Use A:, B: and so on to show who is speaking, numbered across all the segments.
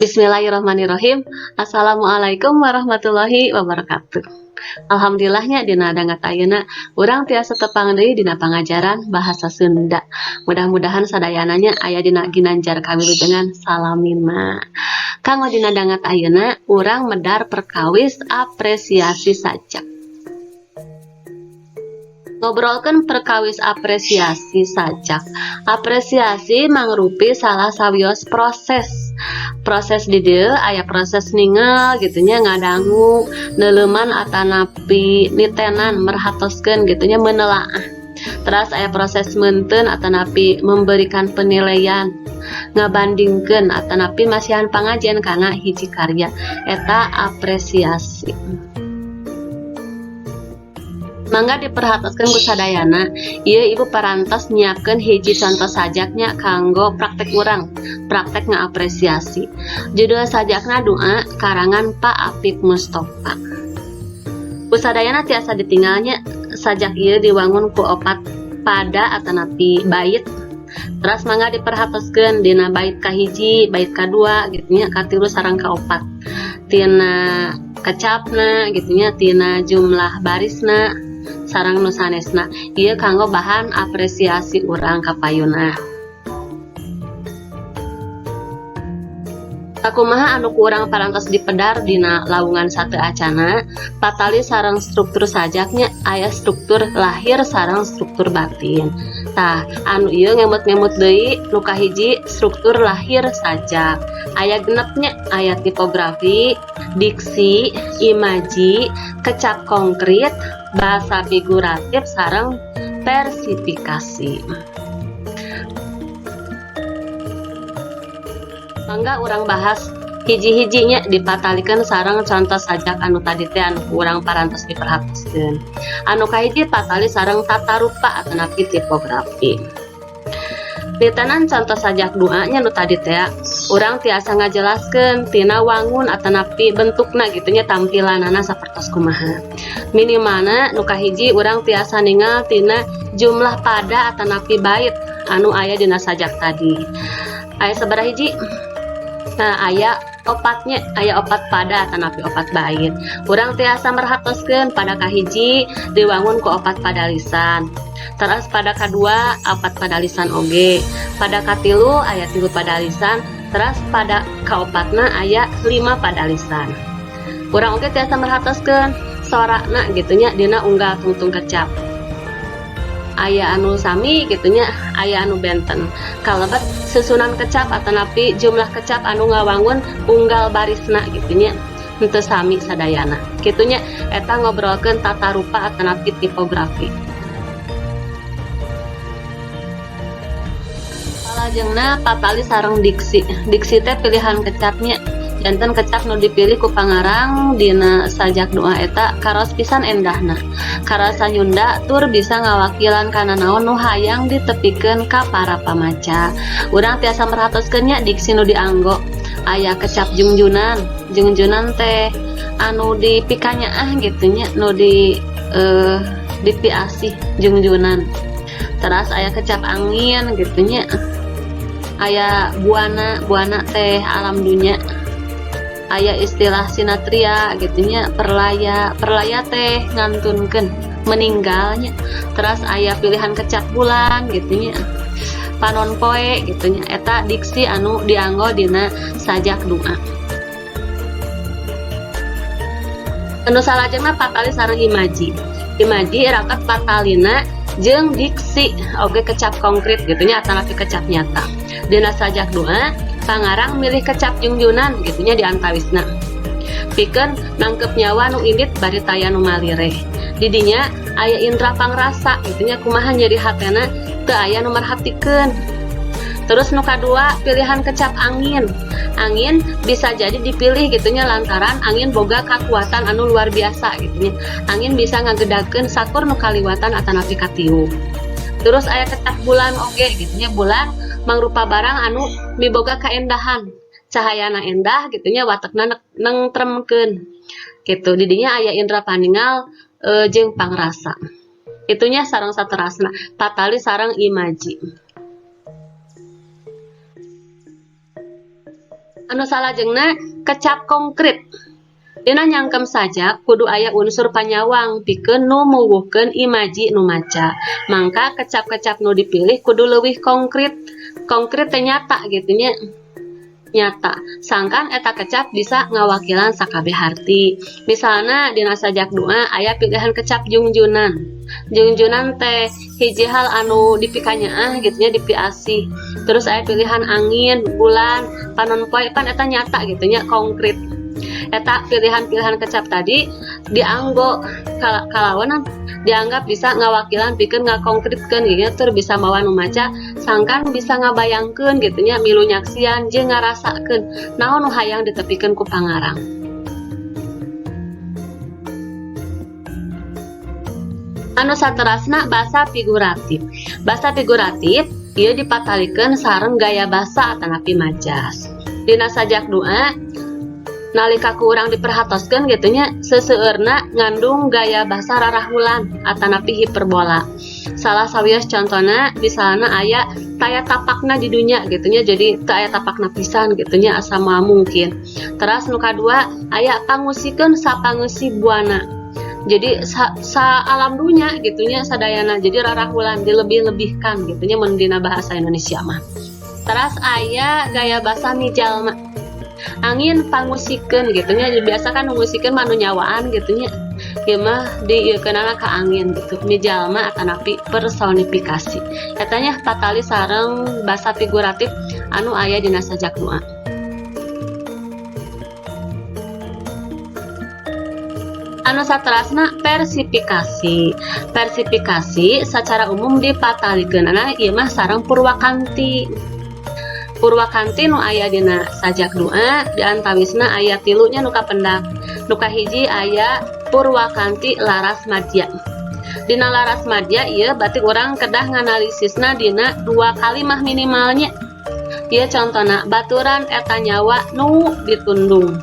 A: Bismillahirrahmanirrahim. Assalamualaikum warahmatullahi wabarakatuh. Alhamdulillahnya dina dangat ayeuna urang tiasa tepang deui dina pangajaran bahasa Sunda. Mudah-mudahan sadayananya aya dina ginanjar kawilujengan salamina. Kanggo dina dangat ayeuna urang medar perkawis apresiasi sajak. Ngobrolkeun perkawis apresiasi sajak. Apresiasi mangrupi salah sawios proses. Proses di dieu aya proses ningal gitu nya, ngadangu, neuleuman atanapi nitenan, merhatoskeun gitu nya, menelaah. Terus aya proses meunteun atanapi memberikan penilaian, ngabandingkeun atanapi masihan pangajen kana hiji karya, eta apresiasi. Mangga diperhatoskeun ku sadayana, ieu ibu parantos nyiapkeun hiji contoh sajaknya kanggo praktek urang, praktek ngaapresiasi. Judul sajakna Doa, karangan Pak Apip Mustofa. Ku sadayana tiasa ditinggalnya sajak ieu diwangun ku opat pada atanapi bait. Terus mangga diperhatoskeun dina bait kahiji, bait kadua gitu nya, katilu sareng kaopat. Tina kecapna gitu nya, tina jumlah barisna sareng nu sanesna. Ieu kanggo bahan apresiasi urang kapayuna. Sakumaha anu ku urang parantos dipedar dina laungan sateuacana, patali sareng struktur sajaknya aya struktur lahir sareng struktur batin. Tah, anu ieu ngemut-ngemut deui nu kahiji struktur lahir sajak. Aya genepnya, aya tipografi, diksi, imaji, kecap konkret, bahasa figuratif sareng versifikasi. Mangga urang bahas hiji-hijinya dipatalikeun sareng contoh sajak anu tadi teh anu ku urang parantos diperhatoskeun. Anu kahiji patali sareng tata rupa atanapi tipografi. Ditenan contoh sajak doanya nu tadi teh urang tiasa ngajelaskeun tina wangun atanapi bentukna gitu nya, tampilanana sapertos kumaha. Minimalna nu kahiji urang tiasa ningal tina jumlah pada atanapi bait anu aya dina sajak tadi. Aya sabaraha hiji? Nah, aya opatnya, aya opat pada atanapi opat bait. Urang tiasa merhatoskeun pada kahiji diwangun ku opat pada lisan. Terus pada kadua opat pada lisan oge. Pada katilu aya tilu pada lisan, terus pada kaopatna aya 5 pada lisan. Urang oge tiasa merhatoskeun sorakna gitu nya dina unggal tungtung kecap. Aya anu sami gitu nya, aya anu benten. Kalebet susunan kecap atanapi jumlah kecap anu ngawangun unggal barisna gitu nya, henteu sami sadayana. Kitu nya eta ngobrolkeun tata rupa atanapi tipografi. Salajengna patali sareng diksi. Diksi teh pilihan kecapnya. Janten kecap nu dipilih ku pangarang dina sajak doa eta karaos pisan endahna. Karasa nyunda tur bisa ngawakilan kana naon nu hayang ditepikeun ka para pamaca. Urang tiasa merhatoskeun nya diksi nu dianggo. Aya kecap jungjunan. Jungjunan teh anu dipikanyaah gitu nya, nu di dipiasih jungjunan. Terus aya kecap angin gitu nya. Aya buana, buana teh alam dunya. Aya istilah sinatria gitu nya, perlaya, perlaya teh ngantunkeun meninggalnya. Terus aya pilihan kecap bulan gitu nya, panon poe gitu nya, eta diksi anu dianggo dina sajak doa. Anu salajengna patali sareng imaji. Imaji rakat patalina jeung diksi oge kecap konkret gitu nya atanapi kecap nyata. Dina sajak doa pangarang milih kecap jungjunan gitu nya di antawisna. Pikeun nangkep nyawa nu indit bari taya nu malireh. Didinya aya indra pangrasa gitu nya, kumaha nyeri hatena teu aya nu merhatikeun. Terus nu kadua pilihan kecap angin. Angin bisa jadi dipilih gitu nya lantaran angin boga kekuatan anu luar biasa gitu nya. Angin bisa ngagedakeun sakur nu kaliwatan atanapi katiup. Terus aya kecap bulan oge gitu nya, bulan mangrupa barang anu miboga kaendahan, cahayana endah gitu nya, watekna nengtremkeun gitu. Didinya aya indra paningal jeung pangrasa. Itunya sareng saterasna patali sareng imaji. Anu salajengna kecap konkret. Dina nyangkem sajak kudu aya unsur panyawang pikeun nu muwuhkeun imaji nu maca. Mangka kecap-kecap nu dipilih kudu leuwih konkret. Konkret teh nyata gitu nya. Nyata. Sangkan eta kecap bisa ngawakilan sakabeh harti. Misalna dina sajak doa aya pilihan kecap jungjunan. Jungjunan teh hiji hal anu dipikanyaah gitu nya, dipiasih. Terus aya pilihan angin, bulan, panon poe, pan eta nyata gitu nya, konkret. Eta pilihan-pilihan kecap tadi dianggo kalawan dianggap bisa ngawakilan pikeun ngakonkretkeun gitu nya, tur bisa mawa nu maca sangkan bisa ngabayangkeun gitu nya, milu nyaksian jeung ngarasakeun naon nu hayang ditepikeun ku pangarang. Anu saterasna basa figuratif. Basa figuratif ieu dipatalikeun sareng gaya basa atanapi majas. Dina sajak doa nalika ku urang diperhatoskeun gitu nya, seseueurna ngandung gaya basa rarahulan atanapi hiperbola. Salah sawios contona misalna aya taya tapakna di dunya gitu nya, jadi teu aya tapakna pisan gitu nya, asa moal mungkin. Teras nu kadua aya pangusikeun sapangusi buana. Jadi sa alam dunya gitu nya sadayana, jadi rarahulan dilebih-lebihkan gitu nya mun dina bahasa Indonesia mah. Teras aya gaya basa mijalma. Angin pangusikeun gitu nya, biasa kan ngusikeun mah nu nyawaan gitu nya. Ieu mah diieukeunana ka angin gitu, mijalma atanapi personifikasi. Eta nya patali sareng basa figuratif anu aya dina sajak doa. Anu saterasna versifikasi. Versifikasi secara umum dipatalikeunana ieu mah sareng purwakanti. Purwakanti nu aya dina sajak doa diantawisna aya tilunya nu kapendak. Nu kahiji aya purwakanti laras madya. Dina laras madya ieu berarti urang kedah nganalisisna dina dua kalimah minimalnya. Ieu contona baturan eta nyawa nu ditundung.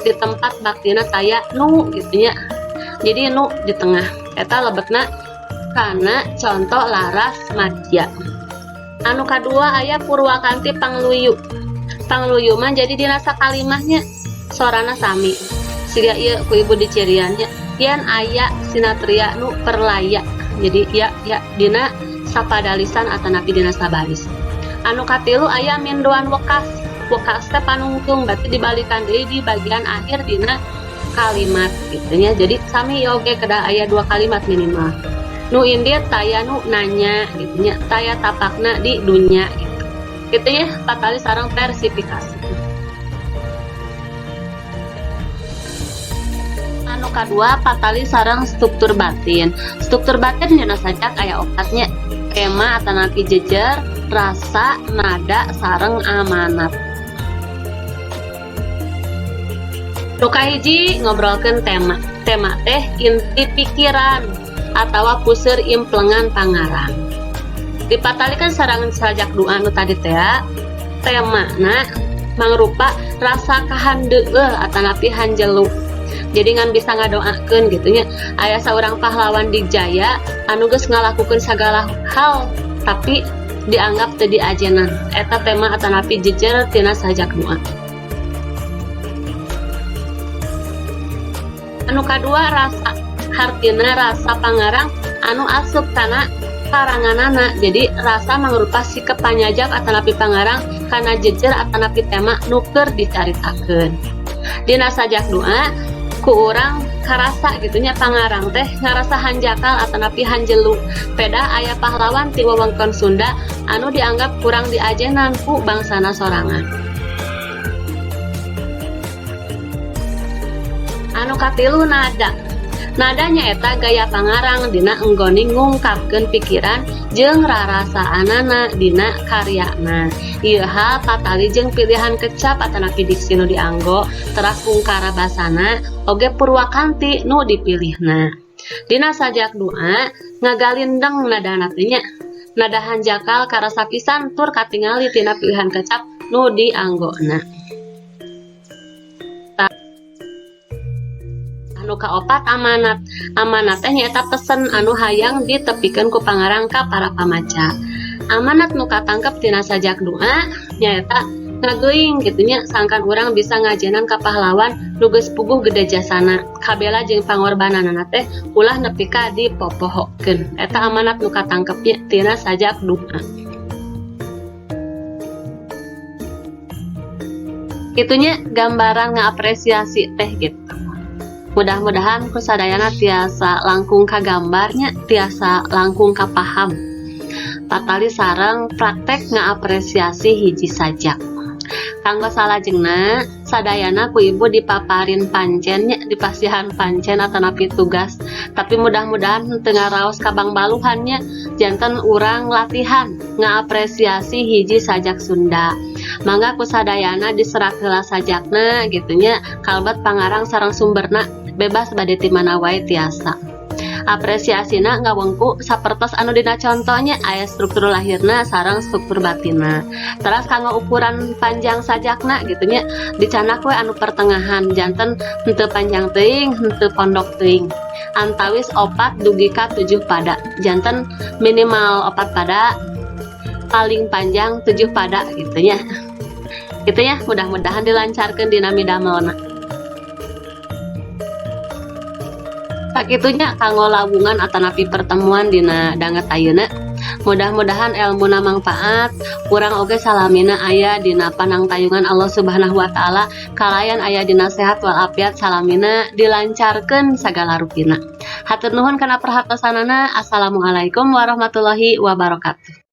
A: Di tempat baktina taya nu gitu nya. Jadi nu di tengah. Eta lebetna kana contoh laras madya. Anu kadua aya purwakanti pangluyu. Pangluyu mah jadi dina sakalimahnya sorana sami. Siga ieu ku ibu diciriannya yen aya sinatria nu perlaya. Jadi ya ya dina sapadalisan atanapi dina sabaris. Anu katilu aya mindoan wekas. Wekas teh panungtung berarti dibalikan deui di bagian akhir dina kalimat gitu nya. Jadi sami oge kedah aya dua kalimat minimal. Nu indit taya nu nanya gitu nya, taya tapakna di dunya gitu. Gitu ya patali sareng versifikasi. Anu kadua patali sareng struktur batin. Struktur batin dina sajak aya opatnya, tema atanapi jejer, rasa, nada, sareng amanat. Nu kahiji ngobrolkeun tema. Tema teh inti pikiran atawa puseur implengan pangarang. Dipatalikan sareng sajak doa nu tadi teh, temana mangrupa rasa kahandeueuh atanapi hanjelu. Jadi ngan bisa ngadoakeun gitu nya. Aya saurang pahlawan Dijaya anu geus ngalakukeun sagala hal tapi dianggap teu diajenan. Eta tema atanapi jejer tina sajak doa. Anu kadua rasa, hartina rasa pangarang anu asup kana karanganana. Jadi rasa mangrupa sikap panyajak atanapi pangarang kana jejer atanapi tema nu keur dicaritakeun. Dina sajak doa ku urang karasa gitu nya, pangarang teh ngarasa hanjakal atanapi hanjelu. Peda aya pahlawan ti wewengkon Sunda anu dianggap kurang diajenan ku bangsana sorangan. Anu katilu nada. Nadanya eta gaya pangarang dina enggone ngungkapkeun pikiran jeung rarasaanana dina karyana. Ieu hal patali jeung pilihan kecap atanapi diksi nu dianggo, teras ungkara basana oge purwakanti nu dipilihna. Dina sajak doa ngagalindeng nadana teh nya. Nada hanjakal karasa pisan tur katingali tina pilihan kecap nu dianggona. Anu kaopat amanat. Amanat teh nyaeta pesen anu hayang ditepikeun ku pangarang ka para pamaca. Amanat nu katangkep tina sajak doa nyaeta Ngageuing kitu nya, sangkan urang bisa ngajenan ka pahlawan nu geus puguh gede jasana, kabela jeung pangorbananana teh ulah nepi ka dipopohokeun. Eta amanat nu katangkep nya tina sajak duha. Kitu nya gambaran ngaapresiasi teh gitu. Mudah-mudahan ku sadayana tiasa langkung kagambarnya, tiasa langkung kapaham patali sareng praktek ngaapresiasi hiji sajak. Kanggo salajengna, sadayana ku ibu dipaparin pancennya, dipasihan pancen atanapi tugas, tapi mudah-mudahan teu ngaraos ka bangbaluhannya. Janten urang latihan ngaapresiasi hiji sajak Sunda. Mangga ku sadayana diserat heula sajakna gitu nya, kalebet pangarang sareng sumberna, bebas bade ti mana wae tiasa. Apresiasina ngawengku sapertos anu dina contohnya, aya struktur lahirna sareng struktur batinna. Teras kanggo ukuran panjang sajakna gitu nya, dicandak we anu pertengahan, janten henteu panjang teuing, henteu pondok teuing, antawis 4 dugi ka 7 pada. Janten minimal 4 pada, paling panjang 7 pada gitu nya. Gitu ya, mudah-mudahan dilancarkan dina midamelna. Sakitunya kanggo lawungan atanapi pertemuan dina danget ayeuna. Mudah-mudahan elmuna mangfaat, urang oge salamina aya dina panangtayungan Allah Subhanahu wa taala, kalayan aya dina sehat walafiat, salamina dilancarkeun sagala rupina. Hatur nuhun kana perhatosanana. Assalamualaikum warahmatullahi wabarakatuh.